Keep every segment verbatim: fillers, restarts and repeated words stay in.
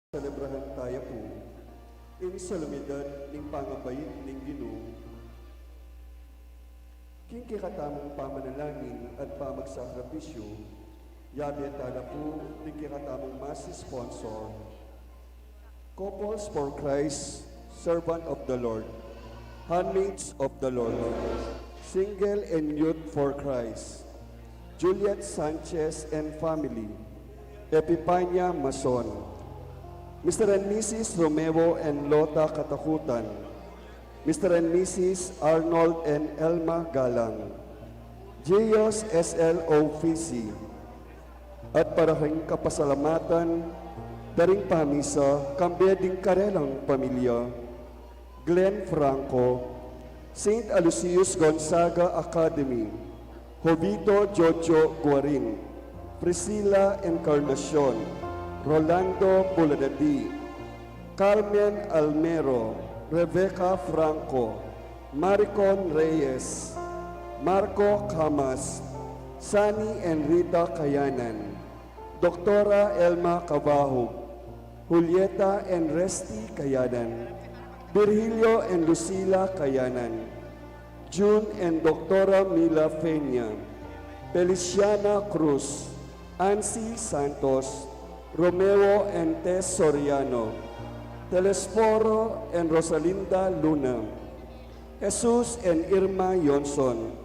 Selebrahan taya pu ing solemnidad ning pangabait ning Ginu. King kekatamung pamanalangin at pamagsakripisyu, yabe tala pu ning kekatamung Mass sponsor, Couples for Christ, Servant of the Lord, Handmaids of the Lord, Single and Youth for Christ, Juliet Sanchez and family, Epipania Mason, Mister and Missus Romeo and Lota Katakutan, Mister and Missus Arnold and Elma Galang, Gios S L O Fisi, at para king kapasalamatan da ring pamisa, kambe ding karelang pamilya, Glenn Franco, Saint Aloysius Gonzaga Academy, Jovito Jojo Guarin, Priscilla Encarnacion, Rolando Buladadi, Carmen Almero, Rebecca Franco, Maricon Reyes, Marco Camas, Sunny and Rita Kayanan, Doktora Elma Cavajug, Julieta and Resty Kayanan, Virgilio and Lucila Kayanan, Jun and Doktora Mila Peña, Feliciana Cruz, Ansi Santos, Romeo and Tess Soriano, Telesforo and Rosalinda Luna, Jesus and Irma Yonson,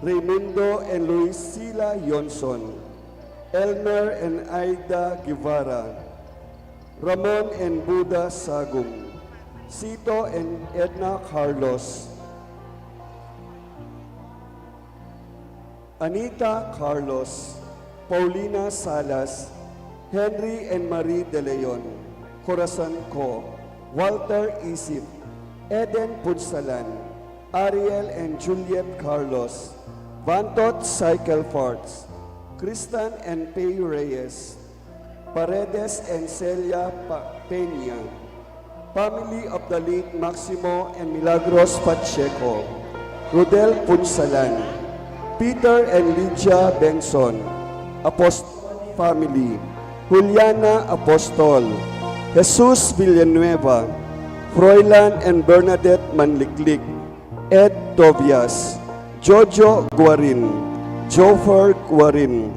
Raymundo and Luisila Yonson, Elmer and Aida Guevara, Ramon and Buda Sagum, Sito and Edna Carlos, Anita Carlos, Paulina Salas, Henry and Marie De Leon, Corazon Co, Walter Isip, Eden Punsalan, Ariel and Juliet Carlos, Vantot Cycle Parts, Kristan and Pei Reyes, Paredes and Celia Pa-, Peña, family of the late Maximo and Milagros Pacheco, Rodel Punsalan, Peter and Lydia Benson, Apostol family, Juliana Apostol, Jesus Villanueva, Froilan and Bernadette Manliklik, Ed Tobias, Jojo Guarin, Jofer Guarin,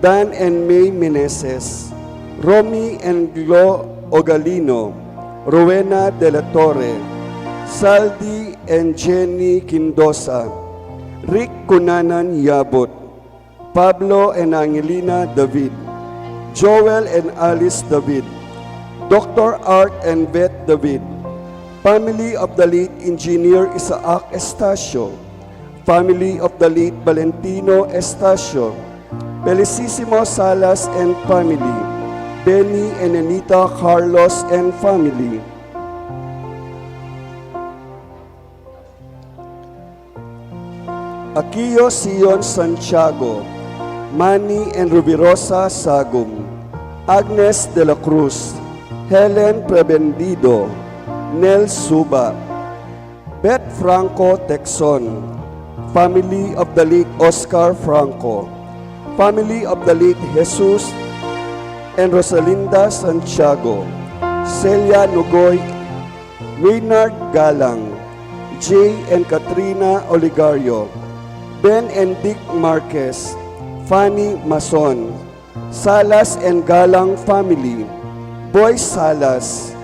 Dan and May Meneses, Romy and Glo Ogalino, Rowena de la Torre, Saldi and Jenny Quindosa, Rick Cunanan Yabut, Pablo and Angelina David, Joel and Alice David, Doctor Art and Beth David, family of the late Engineer Isaac Estacio, family of the late Valentino Estacio, Felicissimo Salas and family, Benny and Anita Carlos and family. Akio Sion Santiago, Manny and Rubirosa Sagum, Agnes de la Cruz, Helen Prebendido, Nel Suba, Beth Franco Texon, family of the late Oscar Franco, family of the late Jesus and Rosalinda Santiago, Celia Nugoy, Maynard Galang, Jay and Katrina Oligario, Ben and Dick Marquez, Fanny Mason, Salas and Galang family, Boy Salas,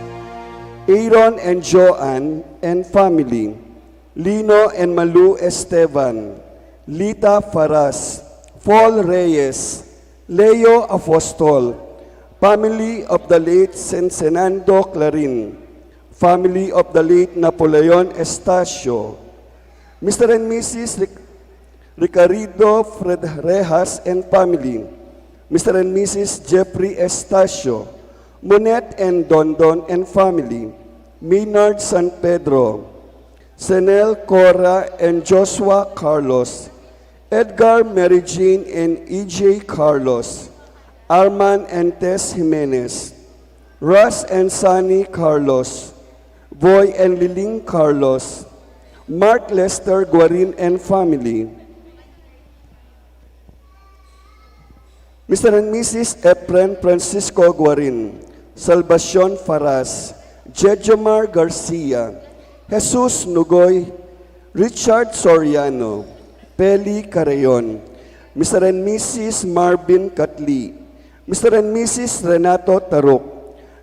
Aaron and Joanne and family, Lino and Malu Esteban, Lita Faras, Paul Reyes, Leo Apostol, family of the late Sensenando Clarin, family of the late Napoleon Estacio, Mister and Missus Ric- Ricardo Fred Rejas and family, Mister and Missus Jeffrey Estacio, Monet and Dondon and family, Maynard San Pedro, Senel Cora and Joshua Carlos, Edgar, Mary Jane and E J Carlos, Arman and Tess Jimenez, Ras and Sunny Carlos, Boy and Liling Carlos, Mark Lester Guarin and family, Mister and Missus Efren Francisco Guarin, Salvacion Faras, Jejomar Garcia, Jesus Nugoy, Richard Soriano, Peli Carreon, Mister and Missus Marvin Catli, Mister and Missus Renato Taruk,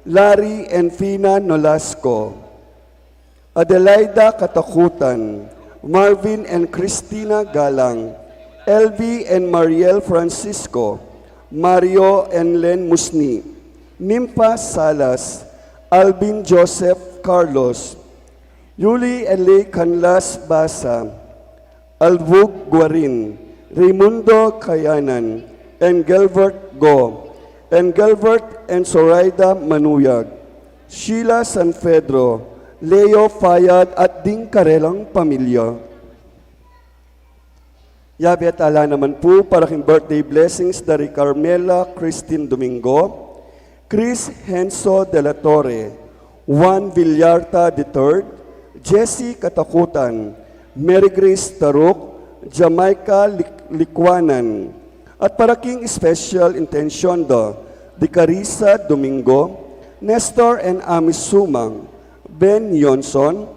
Larry and Fina Nolasco, Adelaida Katakutan, Marvin and Christina Galang, Elvi and Mariel Francisco, Mario and Len Musni, Nimpa Salas, Alvin Joseph Carlos, Yuli L A Canlas Basa, Alvug Guarin, Raimundo Kayanan, Engelbert Go, Engelbert and Zoraida Manuyag, Sheila San Pedro, Leo Fayad at ding karelang pamilya. Yabe tala naman pu para king birthday blessings dari Carmela Christine Domingo, Chris Henso de la Torre, Juan Villarta the third, Jessie Katakutan, Mary Grace Taruk, Jamaica Lik- Likwanan, at para king special intention da di Carissa Domingo, Nestor and Ami Sumang, Ben Yonson,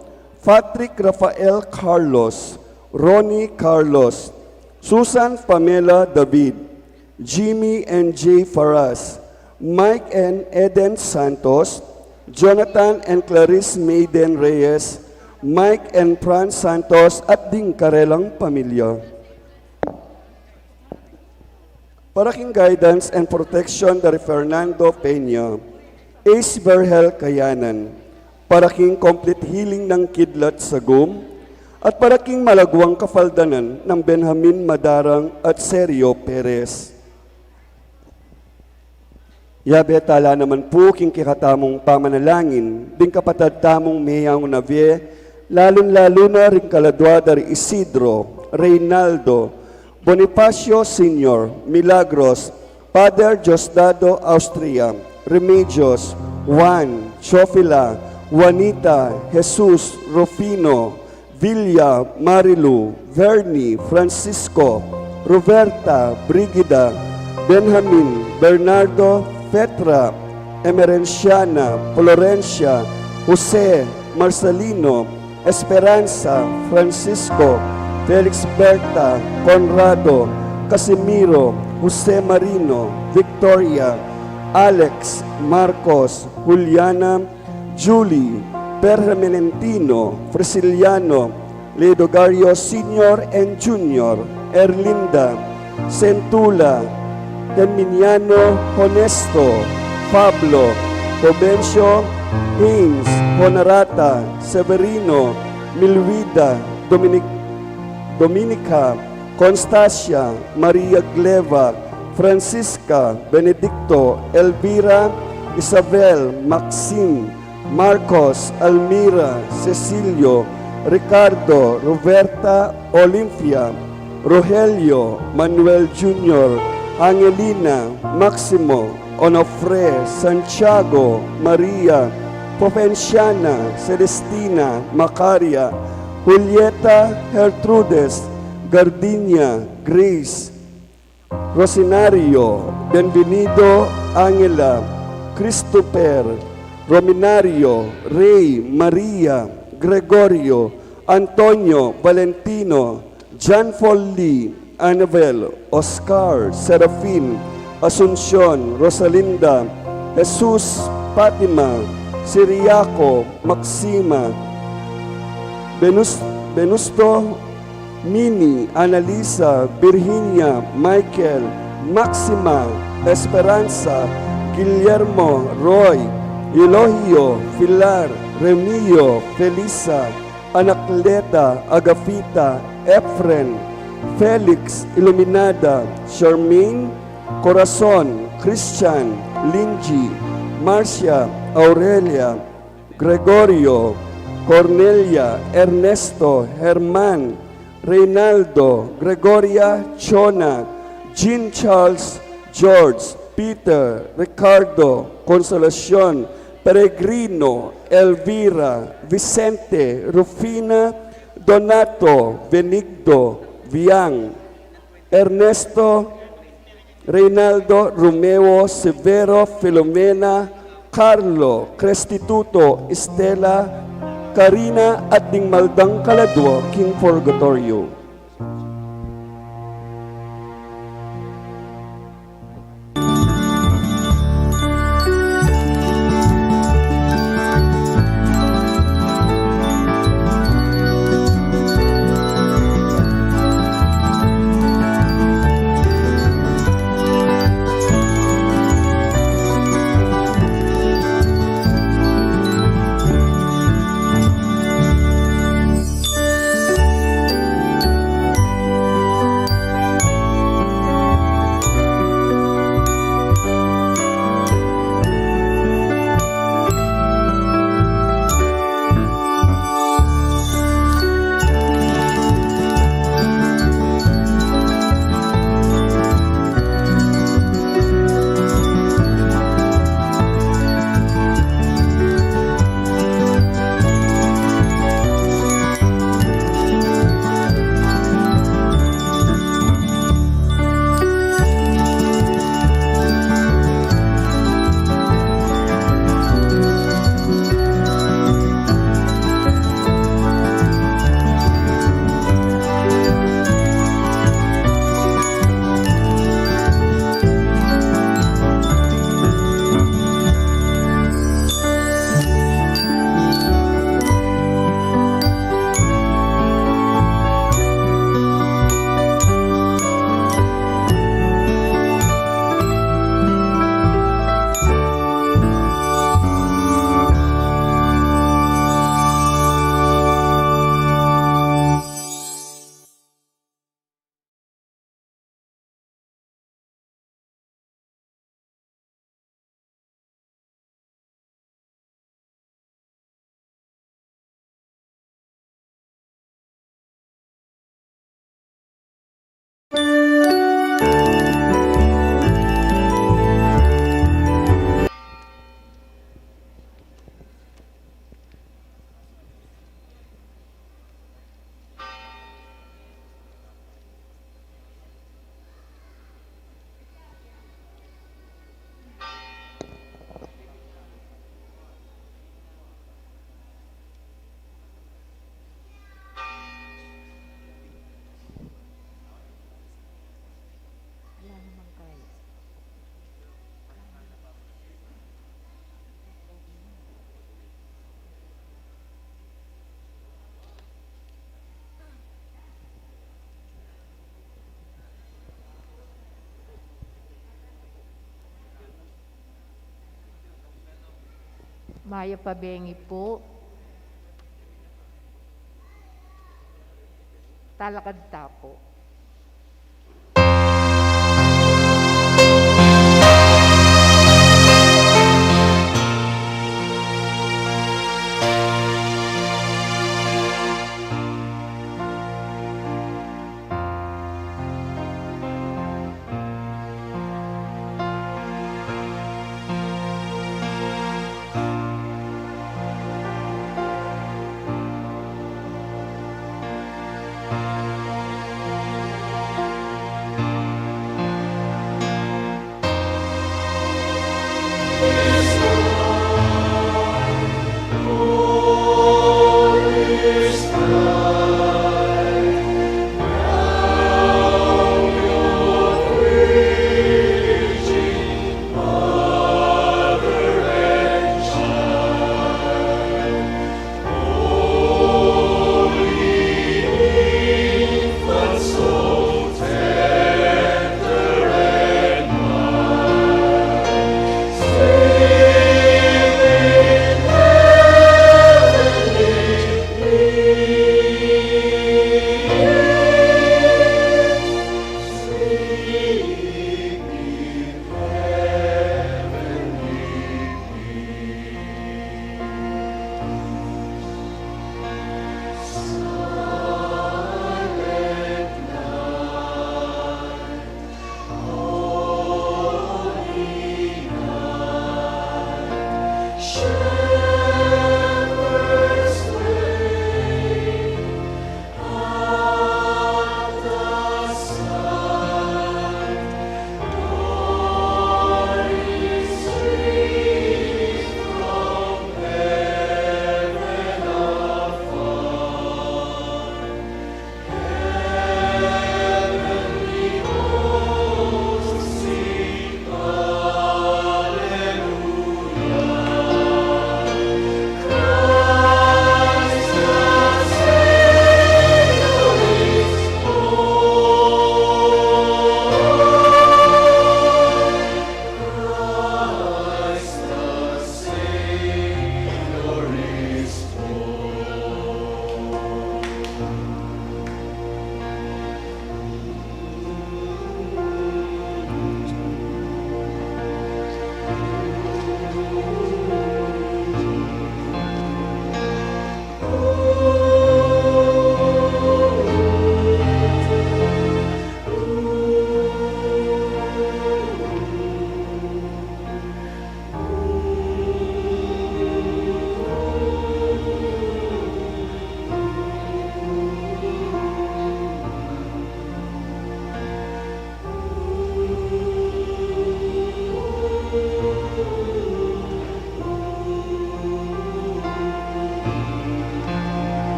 Patrick Rafael Carlos, Ronnie Carlos, Susan Pamela David, Jimmy and Jay Faras, Mike and Eden Santos, Jonathan and Clarice Maiden Reyes, Mike and Fran Santos at ding karelang pamilya. Para king guidance and protection dari Fernando Peña, Ace Vergel Kayanan, para king complete healing nang kidlat sagum, at para king malaguang kapaldanan nang Benjamin Madarang at Sergio Perez. Yabe tala naman pu king kekatamung pamanalangin ding kapatad tamung meyaun a bie, lalun-lalu na ring kaladua da ri Isidro, Reynaldo, Bonifacio Senior, Milagros, Father Diosdado Austria, Remedios, Juan, Teofila, Juanita, Jesus, Rufino, Villa, Marilu, Vernie, Francisco, Roberta, Brigida, Benjamin, Bernardo, Petra, Emerenciana, Florencia, Jose, Marcelino, Esperanza, Francisco, Felix, Berta, Conrado, Casimiro, Jose Marino, Victoria, Alex, Marcos, Juliana, Julie, Perhemenentino, Prisciliano, Ledogario Senior and Junior, Erlinda, Centula, Terminiano, Honesto, Pablo, Provencio, Haynes, Honorata, Severino, Milwida, Dominic-, Dominica, Constancia, Maria Gleva, Francisca, Benedicto, Elvira, Isabel, Maxim, Marcos, Almira, Cecilio, Ricardo, Roberta, Olimpia, Rogelio, Manuel Junior, Angelina, Maximo, Onofre, Santiago, Maria, Provinciana, Celestina, Macaria, Julieta, Gertrudes, Gardinia, Grace, Rosinario, Bienvenido, Angela, Christopher, Rominario, Rey, Maria, Gregorio, Antonio, Valentino, John Paul Lee, Annabel, Oscar, Serafin, Asuncion, Rosalinda, Jesus, Fatima, Siriaco, Maxima, Venus-, Venusto, Mini, Annalisa, Virginia, Michael, Maxima, Esperanza, Guillermo, Roy, Eulogio, Pilar, Remio, Felisa, Anacleta, Agapita, Efren, Felix, Iluminada, Charmaine, Corazon, Christian, Linji, Marcia, Aurelia, Gregorio, Cornelia, Ernesto, Herman, Reynaldo, Gregoria, Chona, Jean Charles, George, Peter, Ricardo, Consolacion, Peregrino, Elvira, Vicente, Rufina, Donato, Benigdo, Viang, Ernesto, Reynaldo, Romeo, Severo, Filomena, Carlo, Crestituto, Estela, Karina, at ding mal dang kaladua king purgatoryo. Mayap a bengi pu. Talakad ta pu.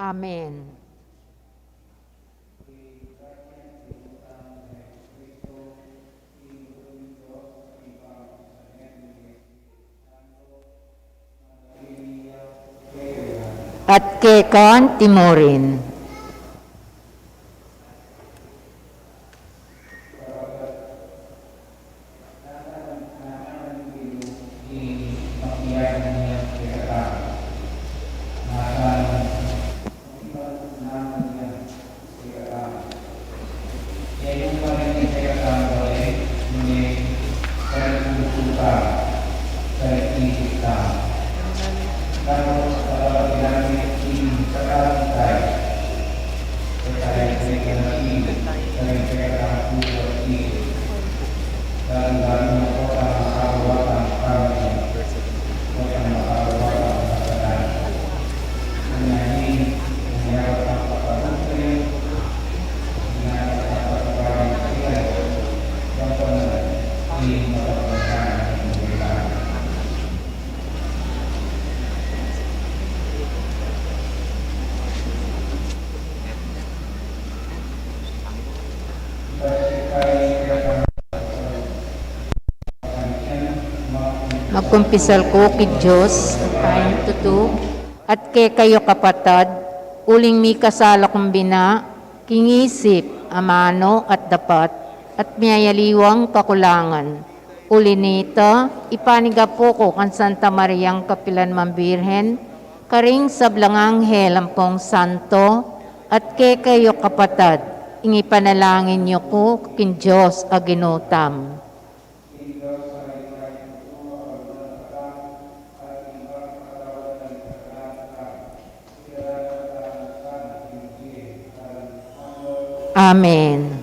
Amen. At keka mu rin. Magkumpisal ku king Dios, Ibpang tutu, at kekayu kapatad, uling mikasala kung bina, king isip, amanu at dapat, at miyayaliwang kakulangan. Uli nita, ipanigapu ku kang Santa Mariang kapilan man Birhen, karing sablang anghel ampong santo, at kekayu kapatad, ing ipanalangin yu ku king Dios a Ginu tamu. Amen.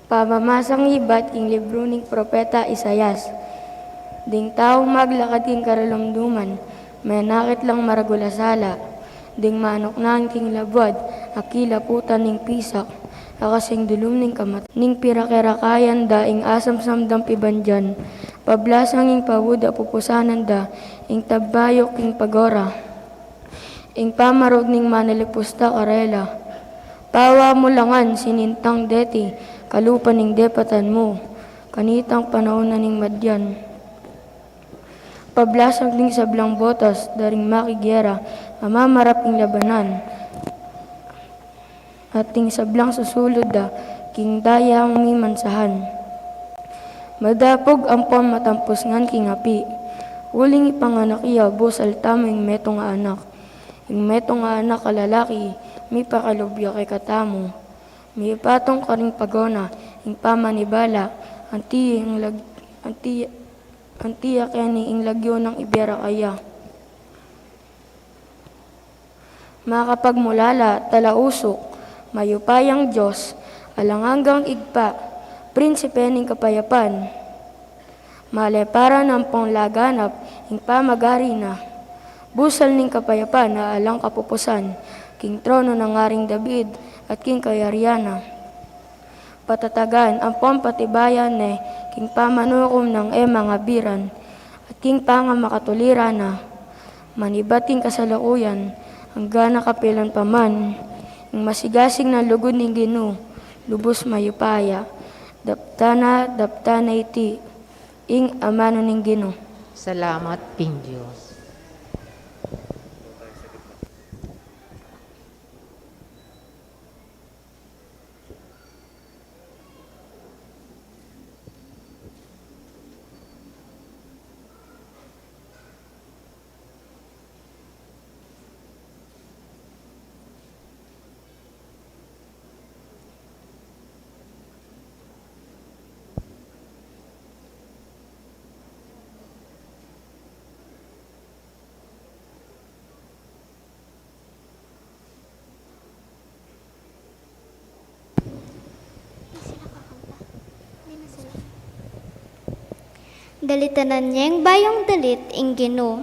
Pamamasang ibat king libru ning propeta Isaias. Ding taung maglakad king karalumduman, menakit lang maragul a sala. Ding manuknang king labuad, akilaputan ning pisak, akasing dulum ning kamat-, ning pirakerakayan da ing asamsam dang pibandian, pablasang ing paud a pupusanan da, ing tabayuk king pagora. Ing pamarug ning manalipusta karela. Pawa mu la ngan sinintang deti kalupa ning depatan mu, kanitang panaun na ning madian. Pablasang ding sablang botas da ring makigera, mamamarap ing labanan. At ding sablang susulud da king dayang mimansahan. Madapug ampon matampus ngan king api. Uling ipanganak ya, busal tamu ing metung a anak. Ing metung a anak a lalaki, mipakalub ya kekatamu. Mipatung karing pagona, ing pamanibala, anti ing lag-, anti, anti ya keni ing lagyu nang ibie ra kaya. Makapagmulala, talausuk, mayupayang Dios, alang anggang Ibpa, Prinsipe ning kapayapan. Maleparan ampong laganap ing pamagari na. Busal ning kapayapan a alang kapupusan, king trono nang Aring David at king kayarian na. Patatagan ampon patibayan ne king pamanukum nang e mangabiran, at king pangamakatuliran na, manibat king kasalukuyan, angga na kapilan pa man, ing masigasig nang lugud ning Ginu, lubus mayupaya, daptan na, daptan na iti, ing amanu ning Ginu. Salamat king Dios. Dalitanan yeng bayung dalit ing Ginu.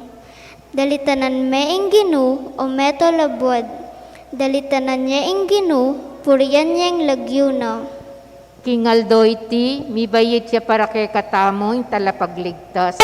Dalitanan me ing Ginu, o meto labuad. Dalitanan ye ing Ginu, purian yeng lagyu na. King aldo iti, mibayit ya para kekatamu ing talapagligtas.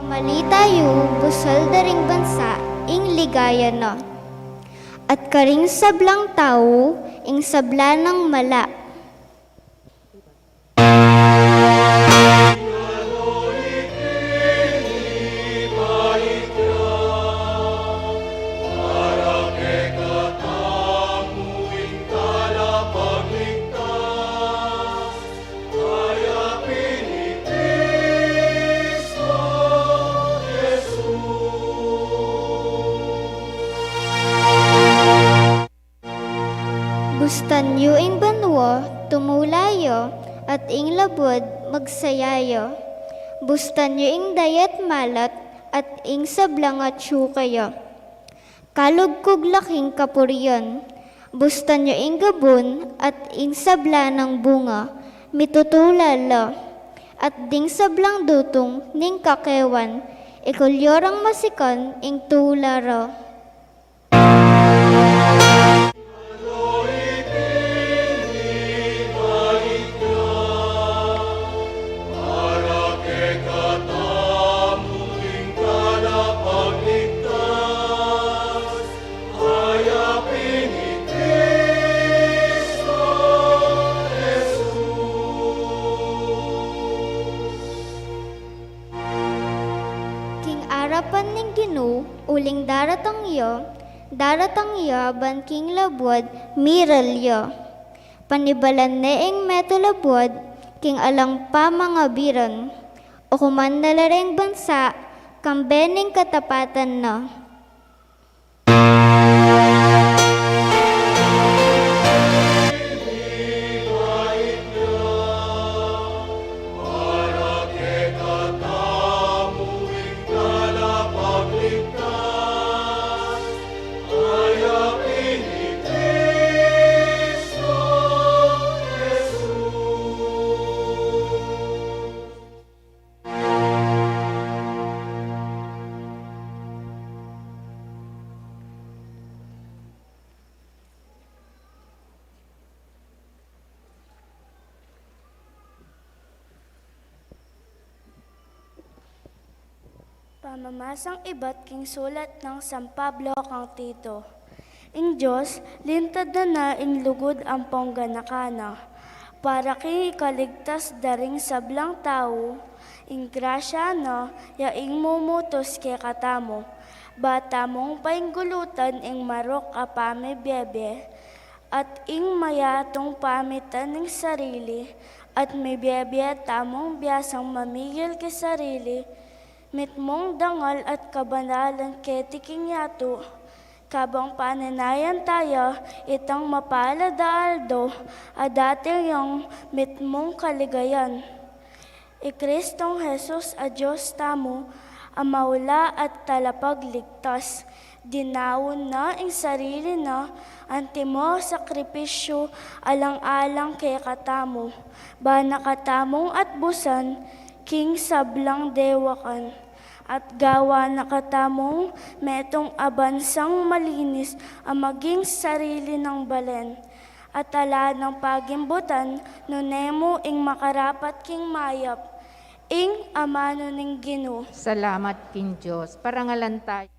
Malita yu, busal da ring bansa, ing ligaya na. At karing sablang tau, ing sabla nang mala. Bustan yu ing banua, tumula ya, at ing labuad, magsaya ya. Bustan yu ing dayat malat, at ing sablang atyu kaya. Kalugkug la king kapurian. Bustan yu ing gabun, at ing sabla nang bunga, mitutula la. At ding sablang dutung ning kakewan, ikulyo rang masikan ing tula ra. King arapan ning Ginu, Uling daratang ya, daratang ya ban king labud, miral ya. Panibalan ne ing metung a labud king alang pamangabiran. Ukuman na la reng bansa, kambe ning katapatan na. Pamamasang ibat king sulat nang San Pablo kang Tito. Ing Dios, lintad na na ing lugud ampong ganaka na, para king ikaligtas da ring sablang tau. Ing grasya na ya ing mumutus kekatamu, ba tamung painggulutan ing marok a pamibiebie, at ing mayatung pamitan ning sarili, at mibiebie tamung biasang mamigil king sarili, mitmung dangal at kabanalan keti king yatu, kabang paninayan taya itang mapalad a aldo a datil yang mitmung kaligayan. I Kristong Jesus a Dios tamu, a maula at talapagligtas, dinaun na ing sarili na antimo sakripisyu alang-alang kekatamu, ba na katamung atbusan king sablang dewakan, at gawa na katamung metung a bansang malinis a maging sarili nang balen, at ala nang pagimbutan, nune mu ing makarapat king mayap, ing amanu ning Ginu. Salamat king Dios. Parangalan tayo.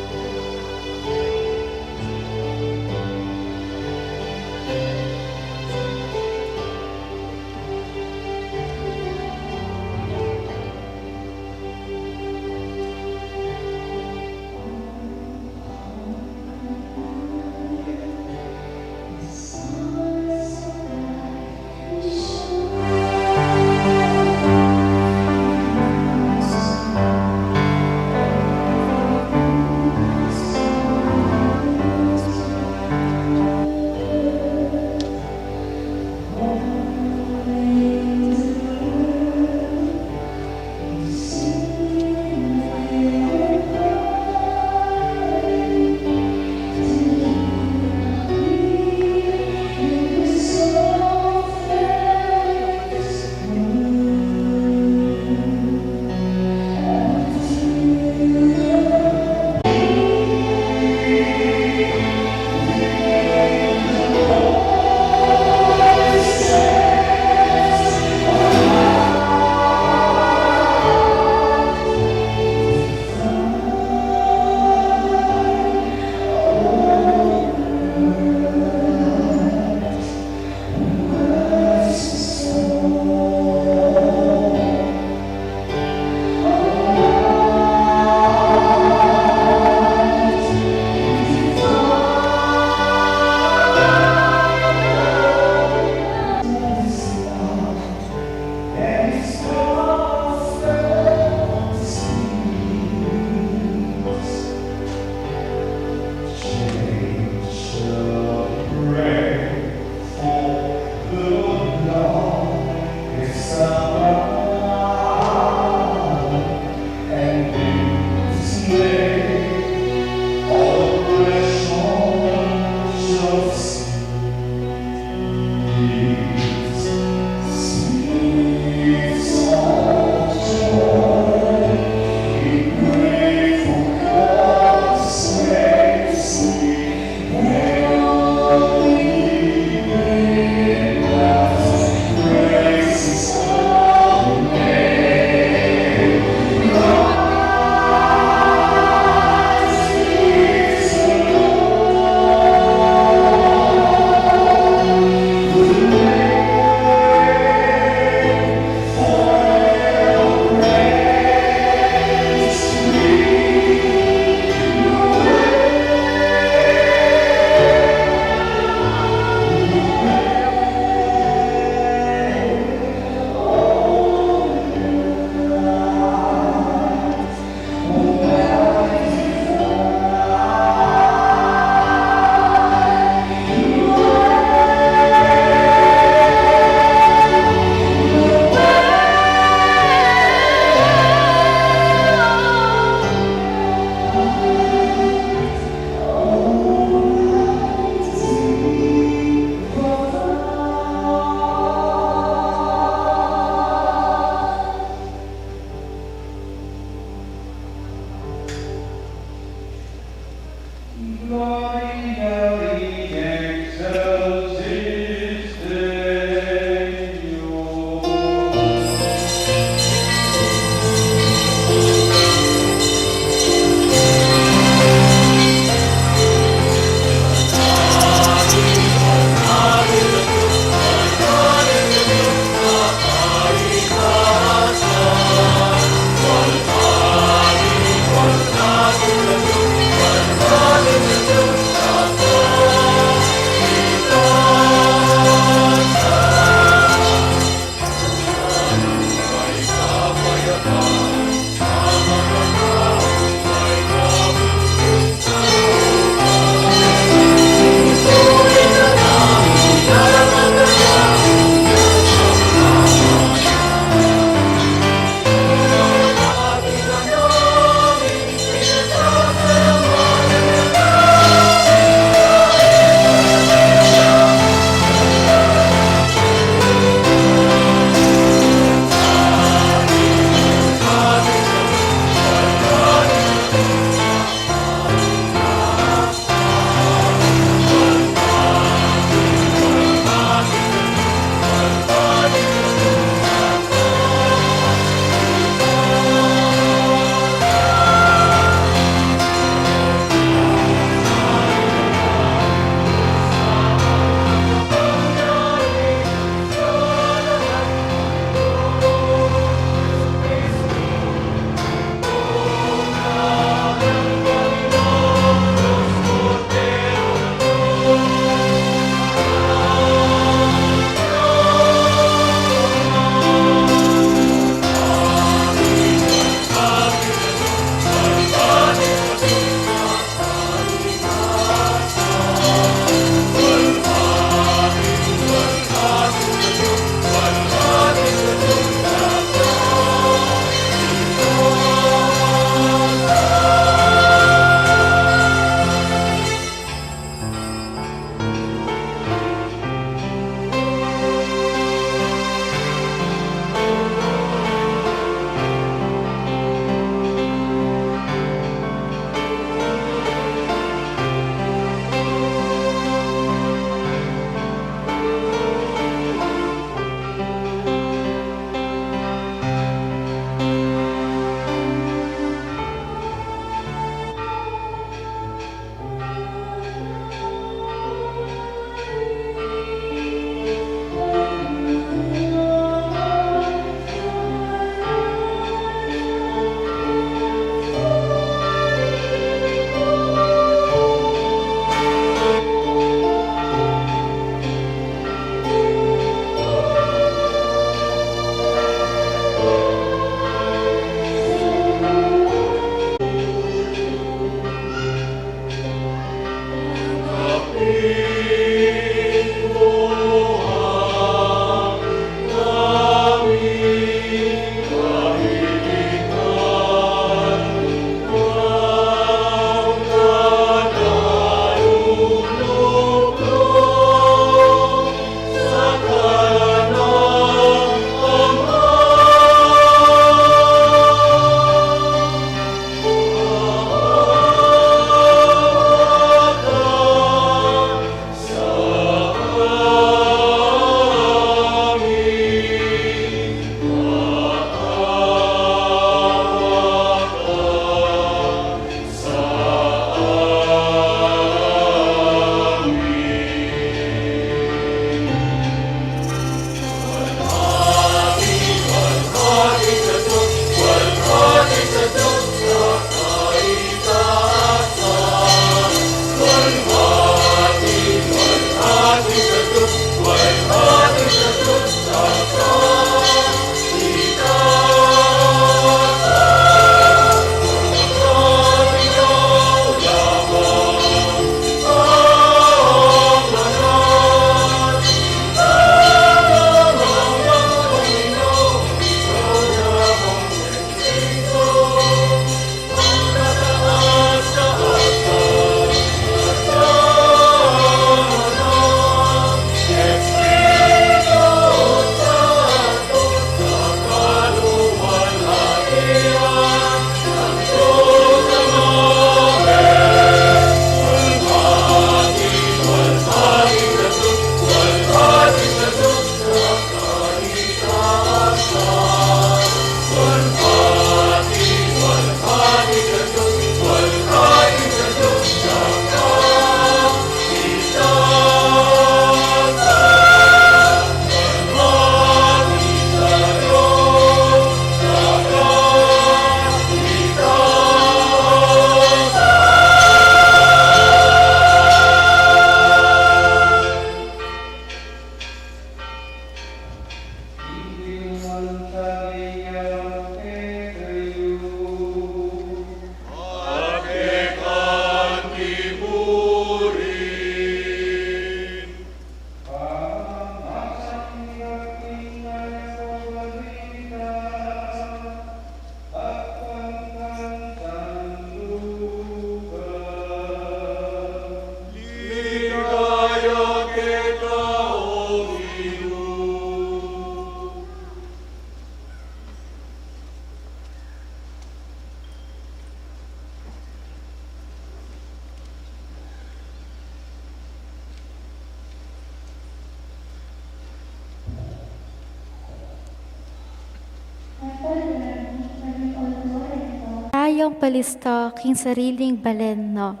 palista king sariling balen na.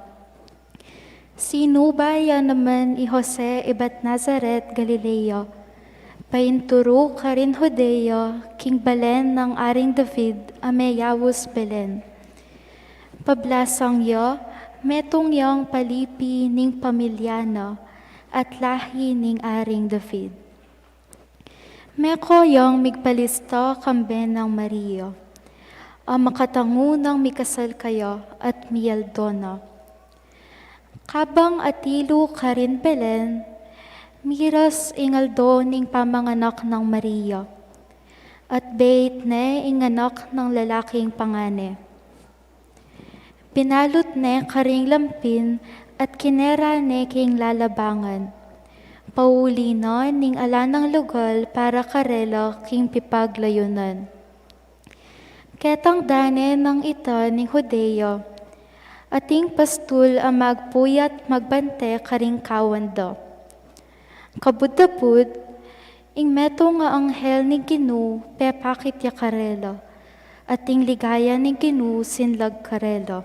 Sinuba ya naman i Jose ibat Nazaret, Galilea, painturu karin Judea, king balen nang Aring David a meyaus Belen. Pablasang ya, metung yang palipi ning pamilya na at lahi ning Aring David. Meko yang migpalista kambe nang Maria, a makatangu nang mikasal kaya at mialdo na. Kabang atilu karin Belen, miras ing aldo ning pamanganak nang Maria, at beit ne ing anak nang lalaking pangan ne. Binalut ne karing lampin at kinera ne king lalabangan, pauli na ning ala nang lugal para karela king pipaglayunan. Ketang dane nang ita ning Judea, ating pastul a magpuyat magbante karing kawan da. Kabud-abud, ing metung a anghel ning Ginu pepakit ya karela, at ing ligaya ning Ginu sinlag karela.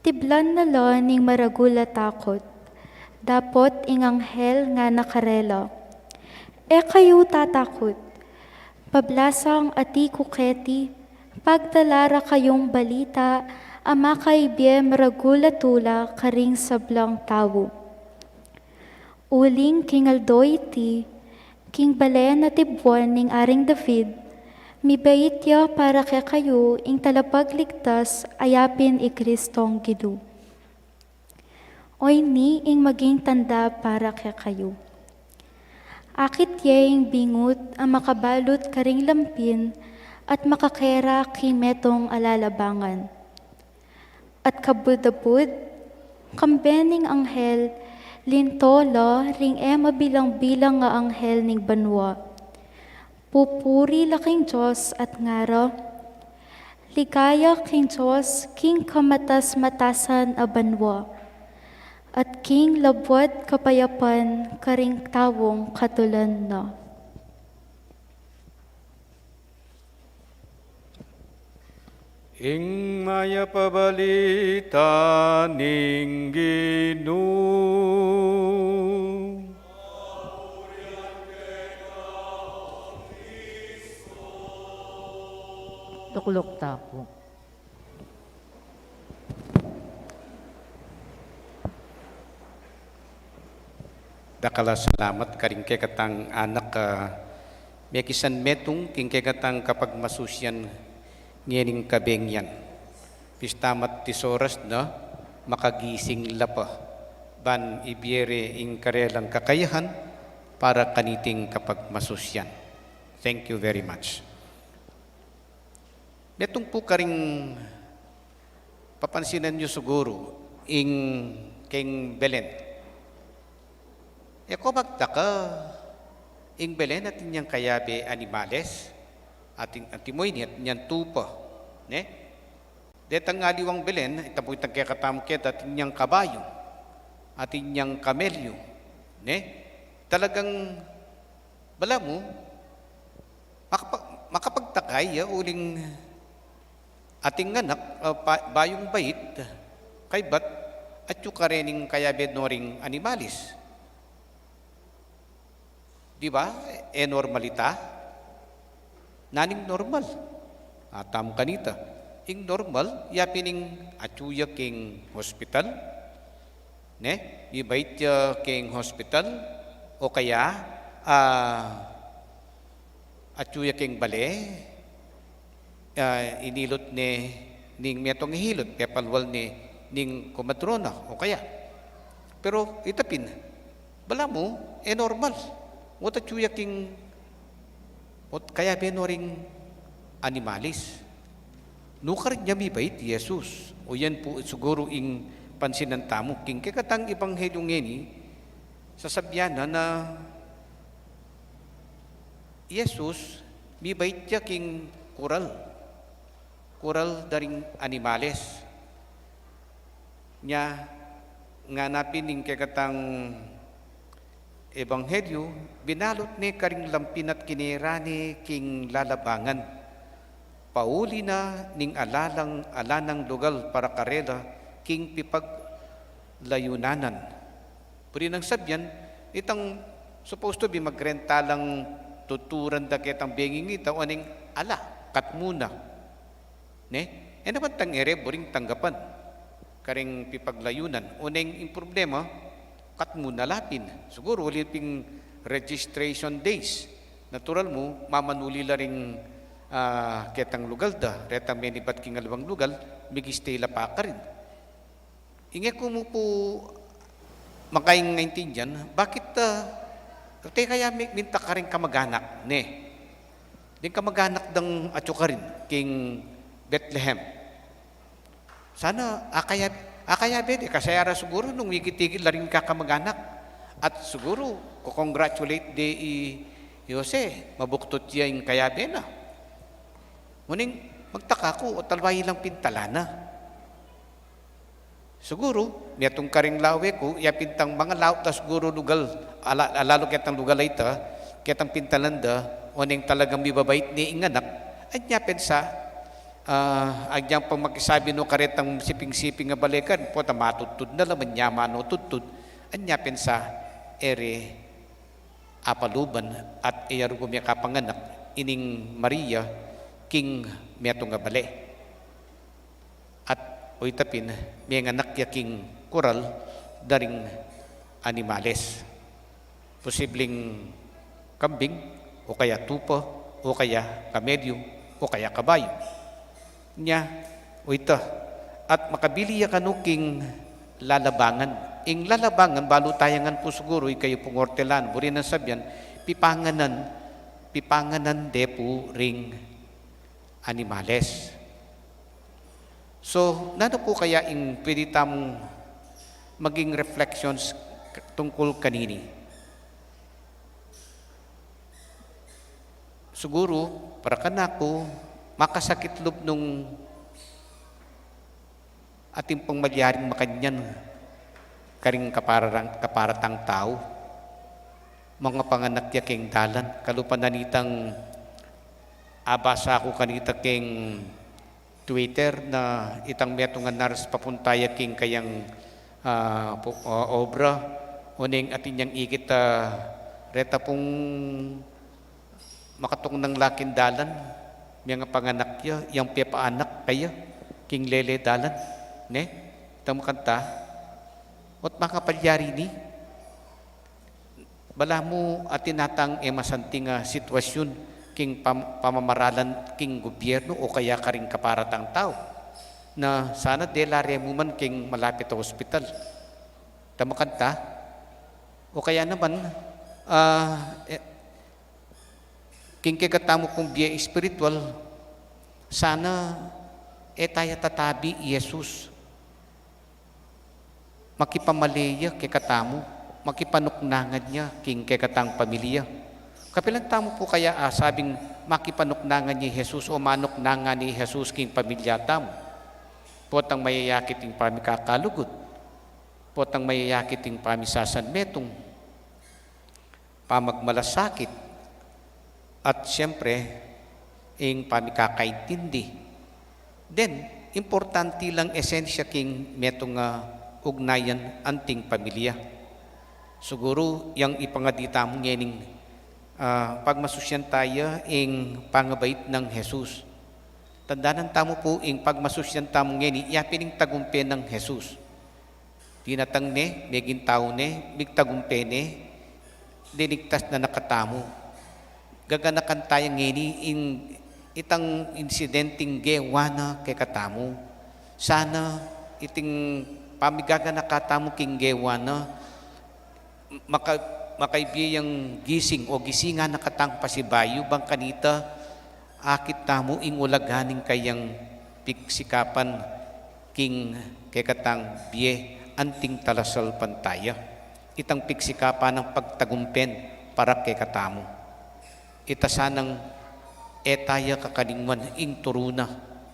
Tiblan na la ning maragul a takut, dapot ing anghel ngana karela, "E kayu tatakut, pablasang ati ku keti, pagdala ra kayung balita a makaibie maragul a tula karing sablang tau. Uling king aldo iti, king balen a tibuan ning Aring David, mibait ya para kekayu ing Talapagligtas a yapin i Kristong Ginu. Oyni ing maging tanda para kekayu. Akit ye ing bingut a makabalut karing lampin at makakera king metung a lalabangan." At kabud-abud, kambe ning anghel, linto la ring e mabilang-bilang a anghel ning banua. Pupuri la king Dios at ngara, "Ligaya king Dios king kamatas-matasan a banua, at king labuad kapayapan karing taung katulan na." Ing mayap a balita ning Ginu. Tukluk ta pu. Dakal a salamat karing kekatang anak a mekisan metung king kekatang kapagmasusian ngening kabeng yan. Pista mat tisoras na, makagising la pa ban ibie re ing karelang kakayahan para kaniting kapagmasusian. Thank you very much. Metung pu karing papansinan yu siguru ing keng Belen. E ko magtaka, ing Belen atin yang kayabe animales, atin, atin mo ini, atin yang tupa, ne? Detang aliwang Belen, ita pu itang kekatamung keta, atin yang kabayu, atin yang kamelyu, ne? Talagang balamu, makapag-, makapagtaka ya uling ating anak, ah, pa-, bayung bait, kaybat, atyu karening kayabe no ring animalis. Di ba? E normal ita? Naning normal? Atam kanita. Ing normal, yapin ing atyu ya king hospital, ne? Mibait ya king hospital, o kaya, ah, atyu ya king bale, ah, inilut ne ning metung a hilut, pepalwal ne ning komadrona, o kaya. Pero ita pin, balamu, e normal. Ot atyu ya king, ot kayabe no ring animalis. Nukarin ya mibait i Jesus? O yan pu siguru ing pansinan tamu. King kekatang ebanghelyu ngeni, sasabian na, na i Jesus, mibait ya king kural. Kural da ring animales. Nya, ngana pin ing kekatang ebanghelyu, binalut ne karing lampin at kinera ne king lalabangan. pauli na ning alalang, alanang lugal para karela king pipaglayunanan. Puri nang sabyan, itang supposed to be magrenta lang tuturan da ketang benging ita, o neng ala, kat mu na. Ne? E naman tang ere buring tanggapan karing pipaglayunan. O neng ing problema, kat mu na la pin. Siguro, uli ping registration days. Natural mu, mamanuli la ring, ah, ketang lugal da. Retang menibat king aliwang lugal, mig-stay la pa karin. Inge ku mu pu makaintindian, bakit, ah, te kaya mi-, minta karing kamaganak, ne? Ding kamaganak dang atyu karin, king Bethlehem. Sana, akaya, akayabe de, kasaya ra siguro nung igit-igit la ring kakamaganak. At siguro, ko-congratulate de i Jose, mabuktut ya ing kayabe na. Ngunit, magtaka ku, o talwa ilang pintala na. Siguro, metung karing lawe ku, ya pintang mangalaut da siguro lugal, ala-, lalu ketang lugal a ita, ketang pintalan da, o neng talagang mibabait ne ing anak, anya pensa, ah, agyang pang makisabi no karetang siping-siping a balekan, pota matudtud na la, manyama no tudtud, anya pensa, ere apaluban at e ya rugum ya kapanganak ining Maria king metung a bale. At o ita pin, menganak ya king kural da ring animales. Posibleng kambing, o kaya tupa, o kaya kamelyu, o kaya kabayu. Nya, o ita, at makabili ya kanu king lalabangan. Ing lalabangan, balu taya ngan pu siguro, ikayu pung ortelan, buri nang sabyan, pipanganan, pipanganan de pu ring animales. So, nanu pu kaya ing pwede tamung maging reflections tungkul kanini? Siguro, para kanaku, makasakit lub nung atin pung malyaring makanyan karing kapararang-, kaparatang tau. Mangapanganak ya king dalan, kalupa na nitang abasa ku kanita king Twitter na itang metung a nurse papunta ya king kayang, ah, pu-, ah, obra, o neng atin yang ikit, ah, reta pung makatung nang la king dalan, mengapanganak ya, yang pepaanak kaya, king lele dalan, ne? Itang makanta, ot makapalyari ini, balamu atin atang e masanting a sitwasyun king pam-, pamamaralan king gubyernu o kaya karing kaparatang tau. Na sana dela re mu man king malapit a ospital. Itang makanta, o kaya naman, ah, e, king kekatamu pung bie espiritual, sana e taya tatabi i Jesus. Makipamale ya kekatamu, makipanuknangan ya king kekatang pamilya. Kapilan tamu pu kaya a sabing makipanuknangan ya i Jesus o manuknangan ya i Jesus king pamilya tamu? Potang mayayakit ing pamikakalugud, potang mayayakit ing pamisasanmetung, pamagmalasakit, at siyempre, ing pamikakaintindi. Then, importante lang esensya king metung a ugnayan anting pamilya. Siguru, yang ipangadi tamu ngening, ah, pagmasusyan taya ing pangabait nang Jesus. Tandanan tamu pu ing pagmasusyan tamu ngeni, yapin ing tagumpe nang Jesus. Dinatang ne, meging tau ne, migtagumpe ne, linigtas na na katamu. Gaganakan taya ngeni ing itang insidenteng gewa na kekatamu. Sana iting pamigaganaka tamu king gewa na, maka-, makaibie yang gising o gisingan na katang pasibayu, bang kanita akit tamu ing ulaga ning kayang pigsikapan king kekatang bie anting talasalpantaya. Itang pigsikapan nang pagtagumpen para kekatamu. Ita sanang e taya kakalingwan ing turu na,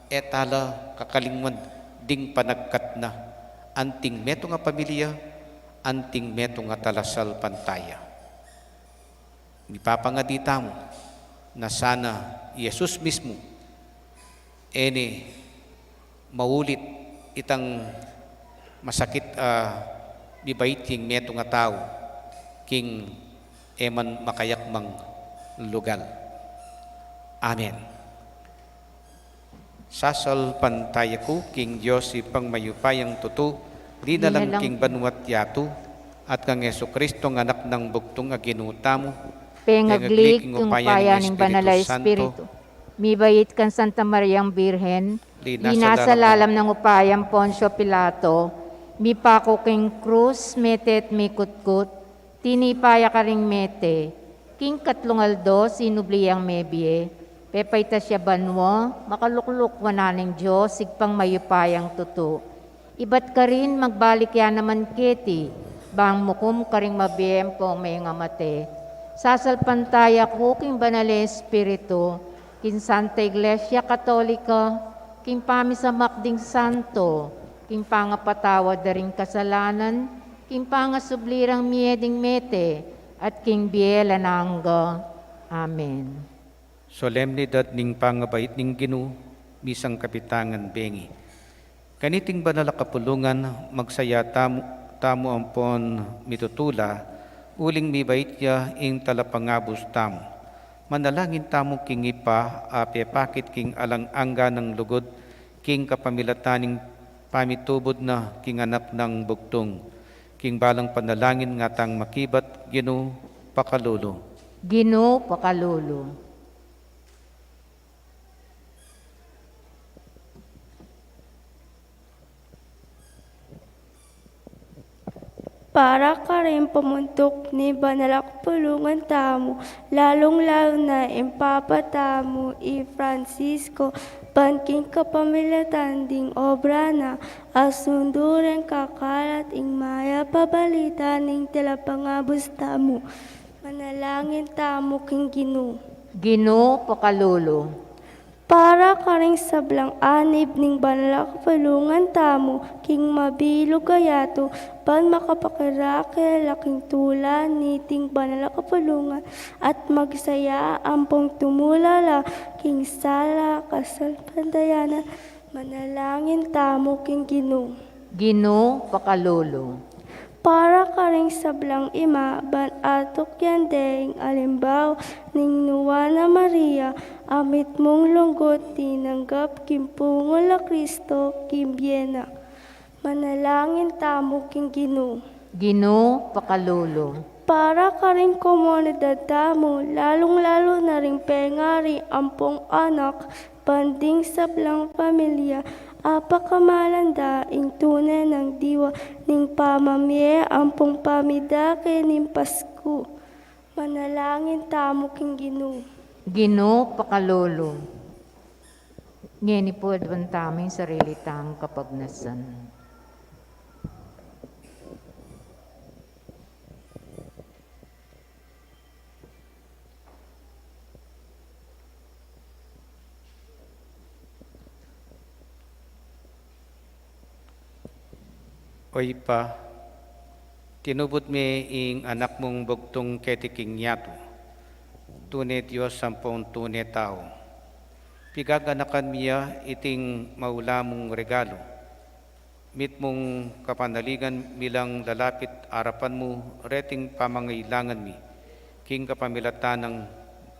e tala kakalingwan ding panagkat na, anting metung a pamilya, anting metung a talasalpantaya. Ipapangadi tamu na sana i Jesus mismu e ne maulit itang masakit a mibait king metung a tau king e man makayakmang lugal. Amen. Sasalpantaya ku king Dios Ibpang mayupayang tutu, dinalang king banua't yatu, at kang Jesucristo, Anak nang bugtung a Ginu tamu, pengagli king upaya ning Banal a Espiritu, mibait kang Santa Mariang Birhen, linasa lalam nang upayang Poncio Pilato, mipaku king krus, mete at mikutkut, tinipa ya karing mete, king katlung aldo sinubli yang mebie, pepaitas ya banua, makalukluk wanan ning Dios Ibpang mayupayang tutu. Ibat karin magbalik ya naman keti, bang mukum karing mabie ampong mengamate. Sasalpantaya ku king Banal a Espiritu, king Santa Iglesia Katolika, king pamisamak ding santo, king pangapatawad da ring kasalanan, king pangasubli rang mie ding mete, at king bie alang angga. Amen. Solemnidad ning pangabait ning Ginu, misang kapitangan bengi. Kaniting banal a kapulungan, magsaya tamu, tamu ampon mitutula, uling mibait ya ing talapangabus tamu. Manalangin tamu king Ibpa a pepakit king alang angga nang lugud, king kapamilatan ning pamitubud na king Anak nang bugtung. King balang panalangin ngatang makibat, Ginu, pakalulu. Ginu, pakalulu. Para karing pamuntuk ning banal a kapulungan tamu, lalung-lalu na ing Papa tamu i Francisco, ban king kapamilatan ding obra na, asundu reng kakalat ing mayap a balita ning talapangabus tamu. Manalangin tamu king Ginu. Ginu, pakalulu. Para karing sablang anib ning banal a kapulungan tamu, king mabilug a yatu, ban makapakirake la king tula niting banal a kapulungan, at magsaya ampong tumula la king sala kasalpantayanan, manalangin tamu king Ginu. Ginu, pakalulu. Para karing sablang ima, ban atukyan de ing alimbawa ning Nuan a Maria, a mitmung lungkut tinanggap king pungul a Kristo king bie na. Manalangin tamu king Ginu. Ginu, pakalulu. Para karing komunidad tamu, lalung-lalu na ring pengari ampong anak, ban ding sablang pamilya, apakamalan da ing tune nang diwa ning pamamie ampong pamidake ning Pasku. Manalangin tamu king Ginu. Ginu, pakalulu. Ngeni pu, aduan tamu ing sarili tang kapagnasan. O Ibpa, tinubud me ing Anak mung bugtung keti king yatu. Tune Dios ampong tune tau. Pigaganakan mi ya iting maula mung regalu. Mitmung kapanaligan mi lang lalapit arapan mu reting pamangailangan mi, king kapamilatan nang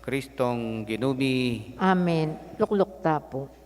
Kristong Ginu mi. Amen. Lukluk ta pu.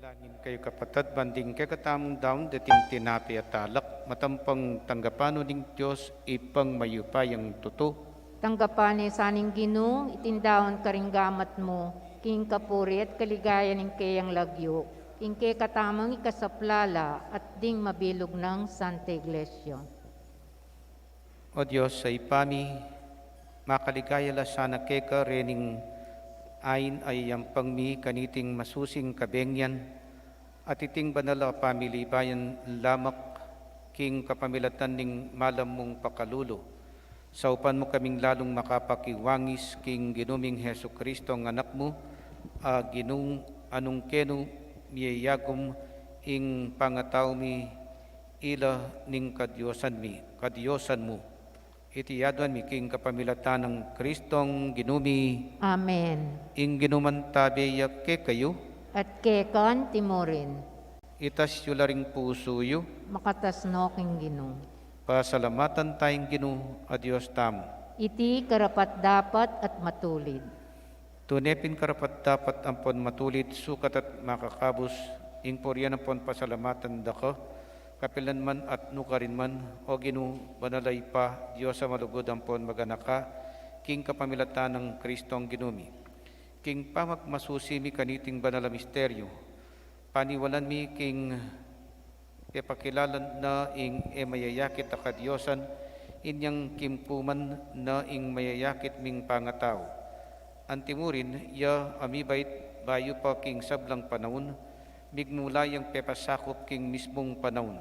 Langin kayu, kapatad, ban ding kekatamung daun, deting tinape at alak, matampang tanggapan no ning Dios, Ibpang mayupayang tutu. Tanggapan ne sa ning Ginu iting daun karing gamat mu, king kapurian at kaligayan ning keyang lagyu, king kekatamung ikasaplala at ding mabilug nang Santa Iglesia. O Dios a Ibpa mi, makaligaya la sana keka rening ain a iyampang mi kaniting masusing kabengyan, at iting banal a pamilibayan lamak king kapamilatan ning malam mung pakalulu. Saupan mu kaming lalung makapakiwangis king Ginu ming Jesucristo a Anak mu, a Ginu, a nung kenu miyayagum ing pangatau mi ila ning kadiosan mi, kadiosan mu. Iti aduan mi king kapamilatan nang Cristong Ginu mi. Amen. Ing Ginu mantabe ya kekayu. At keka naman murin. Itas yu la ring pusu yu. Makatas no king Ginu. Pasalamatan taya ing Ginu a Dios tamu. Iti karapat-dapat at matulid. Tune pin karapat-dapat ampon matulid, sukat at makakabus, ing purian ampon pasalamatan da ka, kapilan man at nukarin man, o Ginu, banal a Ibpa, Dios a malugud ampon maganaka, king kapamilatan nang Cristong Ginu mi. King pamagmasusi mi kaniting banal a misteryu, paniwalan mi king pepakilala na ing e mayayakit a kadiosan, inyang kimpuman na ing mayayakit ming pangatau. Antimurin ya a mibait bayu pa king sablang panaun, migmula yang pepasakup king mismung panaun.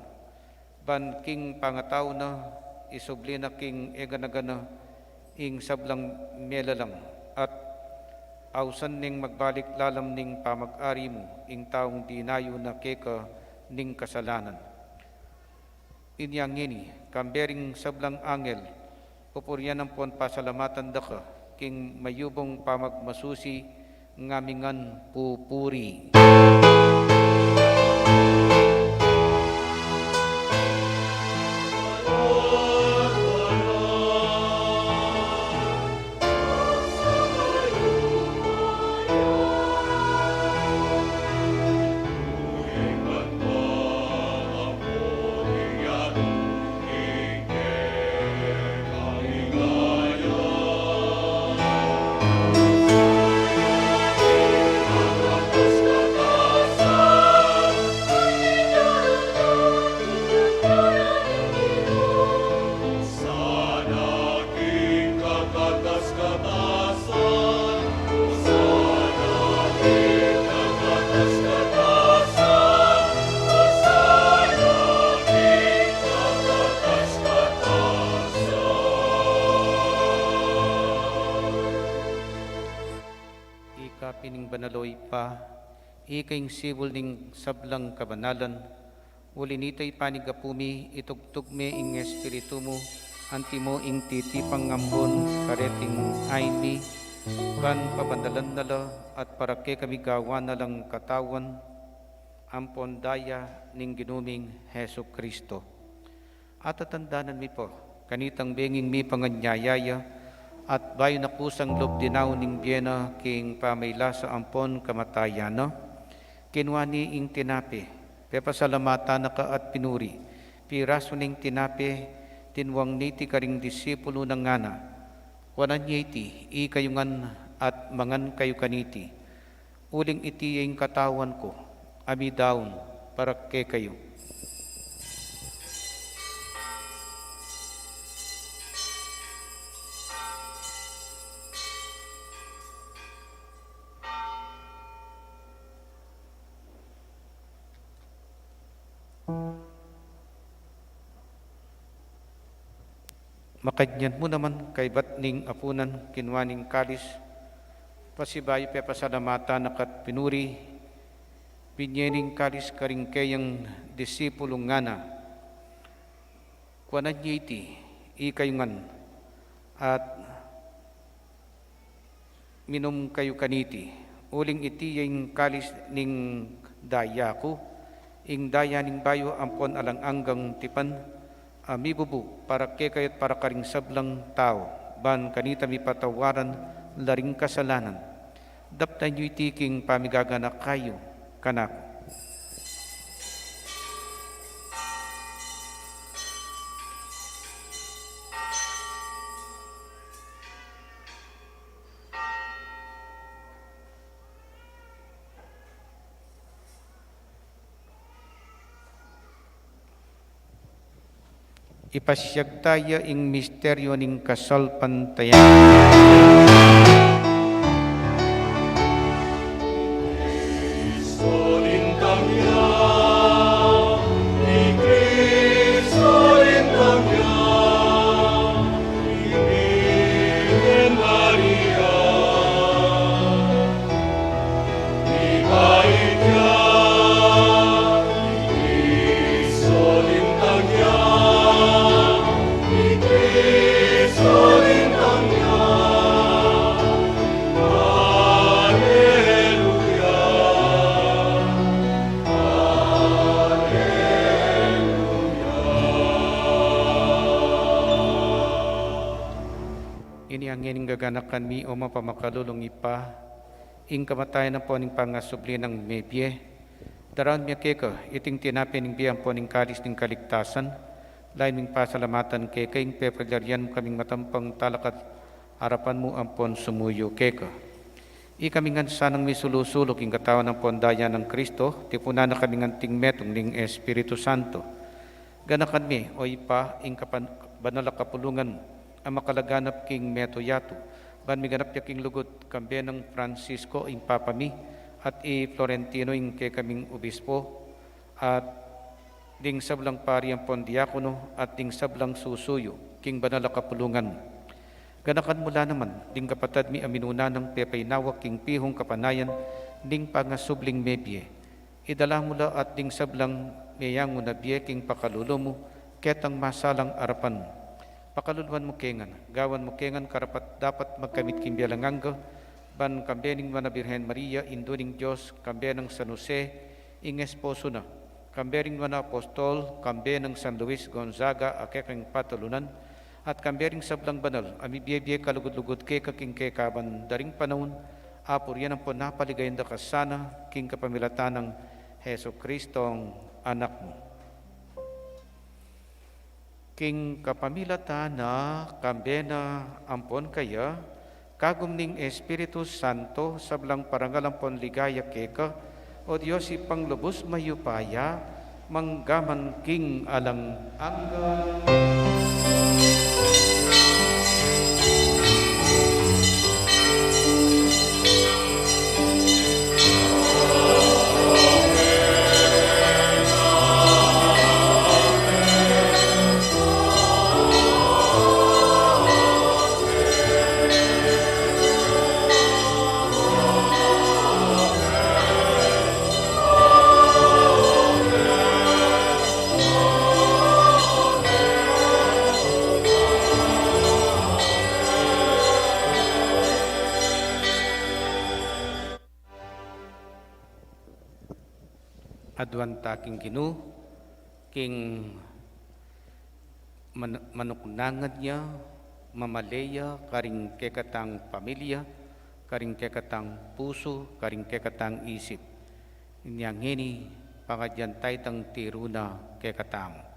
Ban king pangatau na, isubli na king e gana-gana ing sablang melalang, at ausan neng magbalik lalam ning pamag-ari mu, ing taung dinayu na keka ning kasalanan. Inya ngeni, kambe ring sablang angel, pupurian ampon pasalamatan da ka, king mayubung pamagmasusi, ngamingan pupuri. Ika pin ing banal, o Ibpa, ika ing sibul ning sablang kabanalan. Uli nita, ipanyawad mi, itugtug me ing Espiritu mu, antimo ing titipang ambun kareting ain mi, ban pabanalan na la at para kekami gawan na lang katawan ampon daya ning Ginu ming Jesucristo. Atatandanan mi pa kanitang benging mipanganyaya ya, at bayu na kusang lub dinaun ing bie na king pamailasa ampon kamatayan na, kinua ne ing tinape, pepasalamatan na ka at pinuri, pirasu ne ing tinape, tinuang ne iti karing disipulu na, ngana: Kuanan ye iti, ikayu ngan, at mangan kayu kaniti. Uling iti ya ing katawan ku, a midaun para kekayu. Makanyan mu naman kaybat ning apunan, kinua ne ing kalis, pasibayu pepasalamatan na ka at pinuri, binye ne ing kalis karing keyang disipulu, ngana: Kuanan ye iti, ikayu ngan, at minum kayu kaniti, uling iti ya ing kalis ning daya ku, ing daya ning bayu ampon alang anggang tipan, a mibubu para kekayu at para karing sablang tau, ban kanita mipatawaran la ring kasalanan. Daptan yu iti king pamigaganaka yu kanaku. Ipasiag taya ing misteryu ning kasalpantayan. Ini ngeni ing gaganakan mi, o mapamakalulung Ibpa, ing kamatayan ampon ing pangasubli nang mebie, daraun mi keka iting tinape ning bie ampon ing kalis ning kaligtasan, lalu ming pasalamatan keka ing pepalyarian mu kaming matampang talakad arapan mu ampon sumuyu keka. Ikami ngan sanang misulu-sulu king katawan ampon daya nang Kristo, tipunan na kaming anting metung ning Espiritu Santo. Ganakan mi, o Ibpa, ing kapan-, banal a kapulungan a makalaganap king meto yatu, ban miganap ya king lugud, kambe nang Francisco ing Papa mi, at i Florentino ing kekaming Obispo, at ding sablang pari ampon diakono, at ding sablang susuyu king banal a kapulungan. Ganakan mu la naman ding kapatad mi a minuna nang pepainawa king pihung kapanayan ning pangasubling mebie. Idala mu la at ding sablang meyangu na bie king pakalulu mu ketang masalang arapan. Pakaluluan mu ke ngan, gawan mu ke ngan karapat-dapat magkamit king bie alang angga, ban kambe ning Nuan a Birhen Maria, Indu ning Dios, kambe nang San Jose, ing esposo na, kambe ring nuan a apostol, kambe nang San Luis Gonzaga a kekeng patulunan, at kambe ring sablang banal a mibie-bie kalugud-lugud keka king kekaban da ring panaun, apurian ampon apaligayan da ka sana king kapamilatan nang Jesucristong Anak mu. King kapamilatan na, kambe na ampon kaya, kagum ning Espiritu Santo, sablang parangal ampon ligaya keka, O Dios, Ibpang lubus mayupaya, mangga man king alang angga. Aduan ta king Ginu, king man-, manuknangan ya, mamale ya karing kekatang pamilya, karing kekatang pusu, karing kekatang isip. Inya ngeni, pangadyan ta itang tiru na kekatamu.